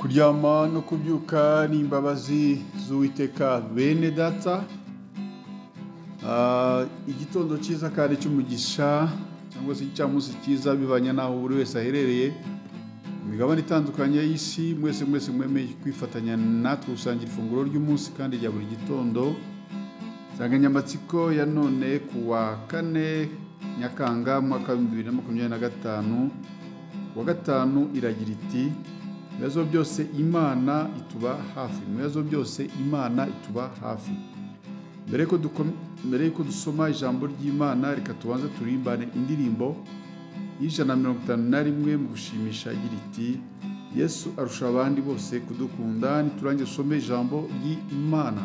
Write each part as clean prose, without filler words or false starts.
Kuryama no kubyuka ni imbabazi z'Uwiteka bene data. Igitondo cyiza kandi cy'umugisha cyangwa se igicamunsi cyiza bivanye n'aho buri wese aherereye mu migabane itandukanye y'isi. Mwese mwese mwemeye kwifatanya natwe gusangira ifunguro ry'umunsi kandi rya buri gitondo. Insanganyamatsiko ya none ku wa kane Nyakanga mu mwaka w'ibihumbi bibiri na makumyabiri na gatanu, ku wa gatanu iragira iti: mu bibazo byose Imana ituba hafi. Mu bibazo byose Imana ituba hafi. Mbere yuko dusoma ijambo ry'Imana, reka tubanze turimbane indirimbo y'151 mu gushimisha igira iti: Yesu arusha abandi bose kudukunda. Niturangiza dusome ijambo ry'Imana.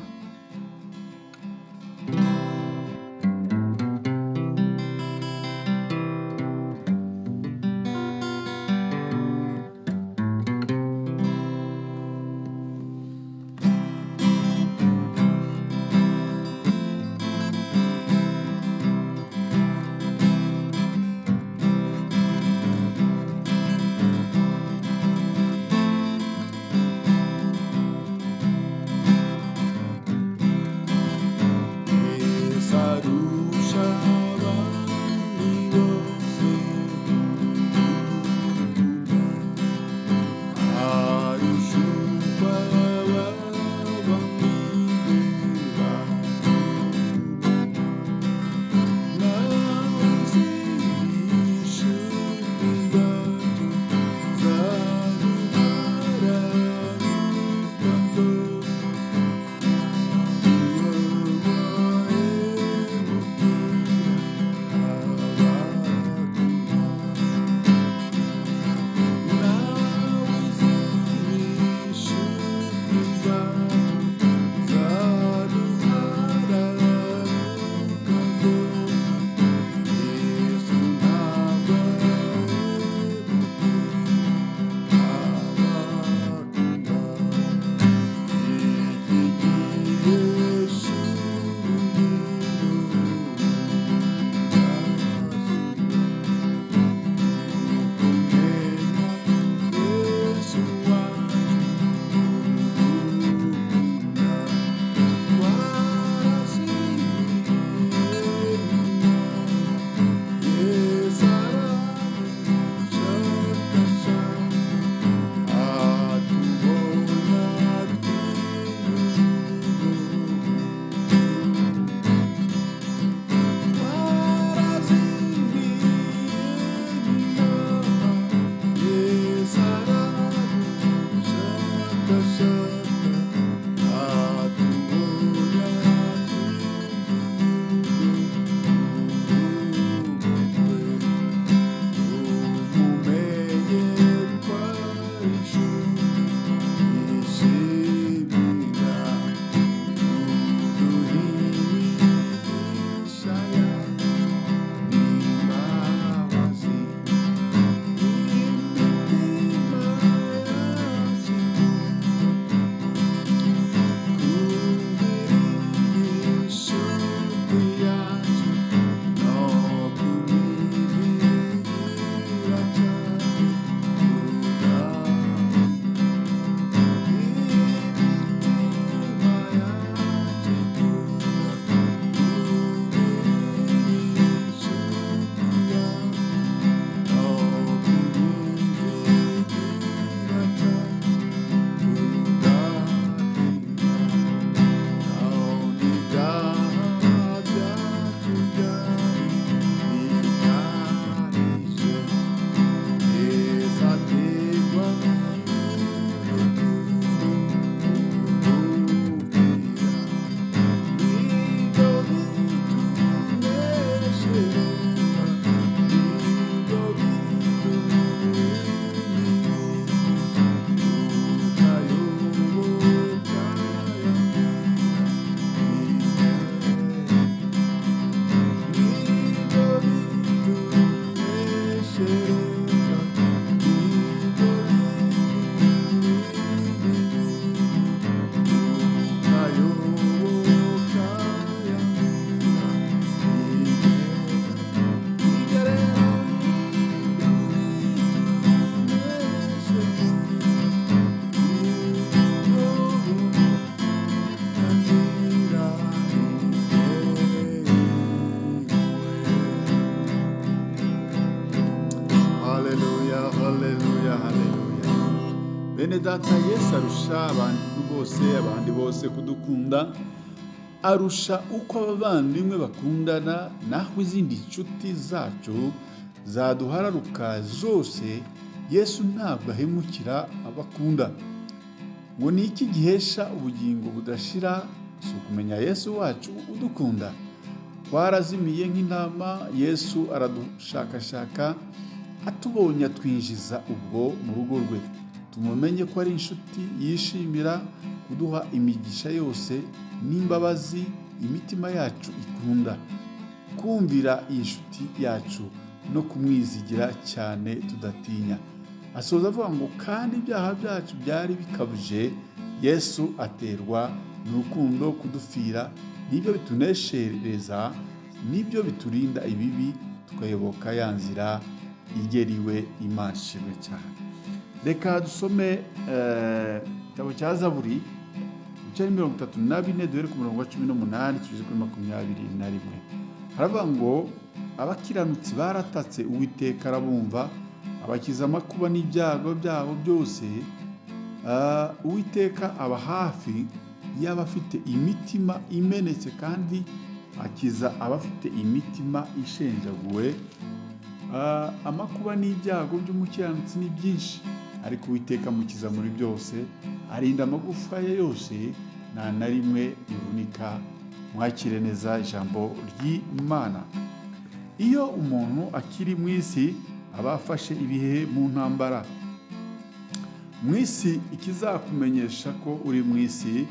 Haleluya. Bene data, Yesu arusha abantu bose, abandi bose kudukunda, arusha uko abavandimwe bakundana, naho izindi nshuti zacu zaduhararuka zose, Yesu ntabwo ahemukira abakunda. Ngo ni iki gihesha ubugingo budashira? Si ukumenya Yesu wacu udukunda. Twarazimiye nk'intama, Yesu aradushakashaka, atubonye atwinjiza ubwo mu rugo rwe. Tumumenye ko ari inshuti yishimira kuduha imigisha yose n'imbabazi imitima yacu ikunda. Kumvira iyi nshuti yacu no kumwizigira cyane tudatinya. Asoza avuga ngo kandi ibyaha byacu byari bikabije, Yesu aterwa n'urukundo kudupfira, nibyo bituneshereza, nibyo biturinda ibibi, tukayoboka ya nzira igeriwe. Imana ishimwe cyane. Reka dusome igitabo cya Zaburi, ibice 34, duhere ku murongo wa 18 tugeze kuri 21. Haravuga ngo abakiranutsi baratatse, Uwiteka arabumva, abakiza amakuba n'ibyago byabo byose. Uwiteka aba hafi y'abafite imitima imenetse, kandi akiza abafite imitima ishenjaguwe. Amakuba n'ibyago by'umukiranutsi ni byinshi, ariko Uwiteka amukiza muri byose, arinda amagufwa ye yose, nta na rimwe rivunika. Mwakire neza ijambo ry'Imana. Iyo umuntu akiri mu isi aba afashe ibihe mu ntambara. Mu isi, ikizakumenyesha ko uri mu isi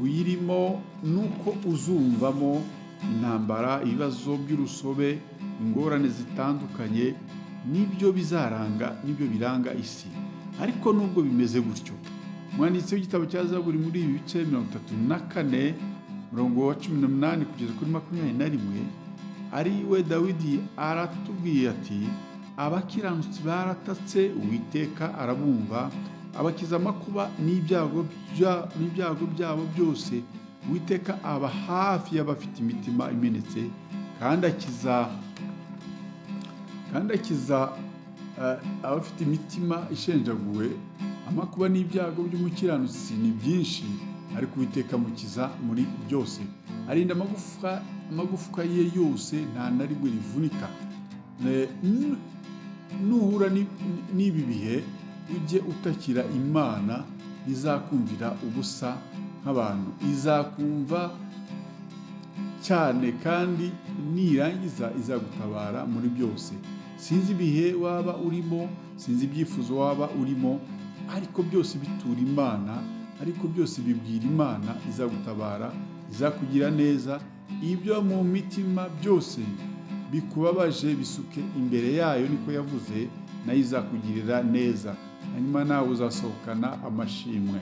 uyirimo nuko uzumvamo intambara, ibibazo by'urusobe, ingorane zitandukanye, nibyo bizaranga, nibyo biranga isi. Ariko nubwo bimeze gutyo, umwanditsi w'igitabo cya Zaburi muri ibi bice 34, murongo wa 18 kugeza kuri 21, ari we Dawidi, aratubwiye ati abakiranutsi baratatse, Uwiteka arabumva, abakiza amakuba n'ibyago byabo byose. Uwiteka aba hafi y'abafite imitima imenetse, kandi akiza abafite imitima ishenjaguwe. Amakuba n'ibyago by'umukiranutsi ni byinshi, ariko Uwiteka amukiza muri byose, arinda amagufwa ye yose, nta na rimwe rivunika. Nuhura n'ibi bihe, ujye utakira Imana, izakumvira ubusa nk'abantu, izakumva cyane, kandi nirangiza izagutabara muri byose. Sinzi ibihe waba urimo, sinzi ibyifuzo waba urimo, ariko byose bitura Imana, ariko byose bibwira Imana, izagutabara, izakugira neza. Ibyo mu mitima byose bikubabaje bisuke imbere yayo, niko yavuze, nayo izakugirira neza, hanyuma nawe uzasohokana amashimwe.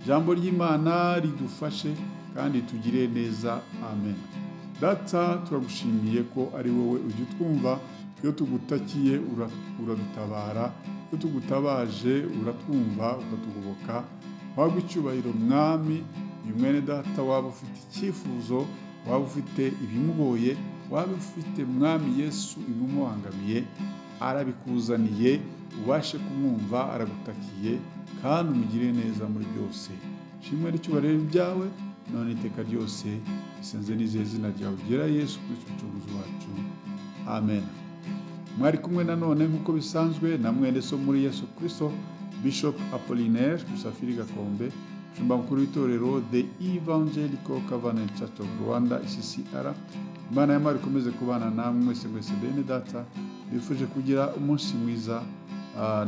Ijambo ry'Imana ridufashe kandi tugire neza. Amen. Data, turagushimiye ko ari wowe ujya utwumva. Iyo tugutakiye uradutabara, iyo tugutabaje uratwumva ukatugoboka. Waba icyubahiro Mwami. Uyu mwene data waba ufite icyifuzo, waba ufite ibimugoye, waba ufite Mwami Yesu ibimubangamiye, arabikuzaniye, ubashe kumwumva, aragutakiye, kandi umugire neza muri byose. Shimwe n'icyubahiro byawe none iteka ryose, isenze nizeye izina ryawe ryera Yesu Kristo umucunguzi wacu. Amen. Mwari kumwe nanone nk'uko bisanzwe na mwene so muri Yesu Kristo, Bishop Apollinaire Musafiri Gakombe, umushumba mukuru w'itorero The Evangelical Covenant Church of Rwanda, ECCR. Imana y'amahoro ikomeze kubana namwe mwese mwese. Bene data, bifuje kugira umunsi mwiza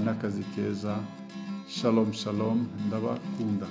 n'akazi keza. Shalom shalom, ndabakunda.